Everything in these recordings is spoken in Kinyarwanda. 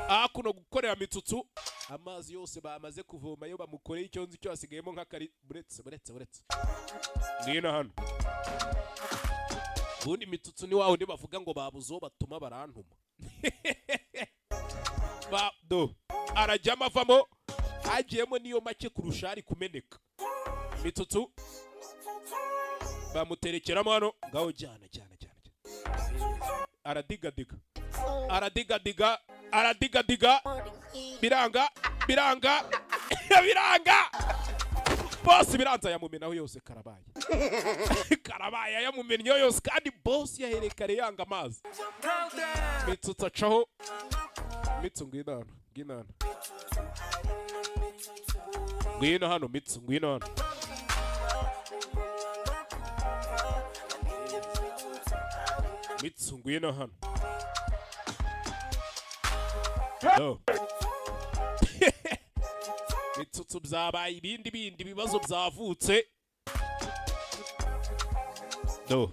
Hakuno gukorera Mitsutsu amazi yose bamaze kuvoma, yo bamukoreye icyo nzi cyo hasigayemo nk'akari. Buretse, buretse, buretse, ngwino hano. Ubundi Mitsutsu ni wa wundi bavuga ngo babuze uwo batuma barantuma. Ba do arajyamo avamo, hagiyemo niyo make kurusha ari kumeneka. Mitsutsu bamuterekeramo hano. Ngaho jyana, jyana, jyana, jyana. Aradigadiga, aradigadiga, aradigadiga, biranga, biranga, biranga boss, biranze. Ayamumenaho yose. Karabaye, karabaye, ayamumennyeho yose. Kandi boss yahereye kare yanga amazi. Mitsutsu acaho. Mitsu, ngwino hano, ngwino hano, ngwino hano. Mitsu, ngwino hano. Mitsu, ngwino hano. No. Mitsutsu byabaye ibindi bindi, bibazo byavutse. No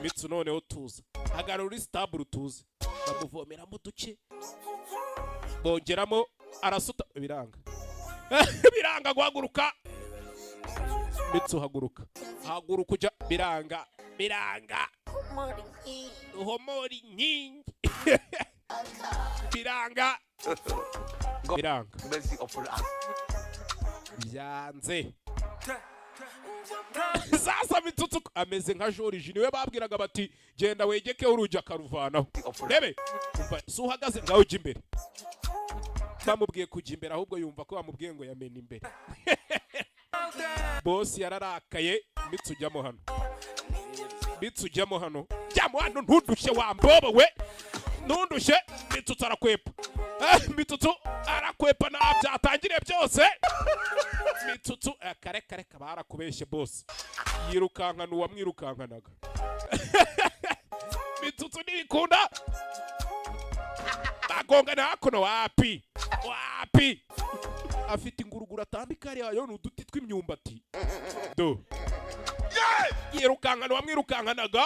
Mitsu, noneho tuza, hagarara uri sitabure, tuze. Bamuvomeramo duke, bongeramo, arasuta, biranga, biranga guhaguruka. Mitsu, haguruka, haguruka ujya, biranga, biranga, uhomora inkingi, biranga, biranga. Mercy upon us. Byanze. Sasa Mitsutsu ameze nka Joriji, niwe babwiraga bati genda wegekeho urugi akaruvanaho. Rebe, umva, si uhagaze ngaho, ujya imbere. Bamubwiye kujya imbere, ahubwo yumva ko bamubwiye ngo yamena imbere. Boss yararakaye. Mitsu, ujyamo hano. Mitsu, ujyamo hano, jyamo hano, ntundushye wa mbobo we, ntundushye. Mitsutsu arakwepa. Mitsutsu arakwepa, nta byatangiriye byose. Mitsutsu, kare kare barakubeshye. Boss yirukankana uwamwirukankanaga. Mitsutsu ntibikunda, bagongana hakuno. Wapi, wapi, afite inguruguru atambika hariya yo ni uduti tw'imyumbati. Do, yirukankana uwamwirukankanaga.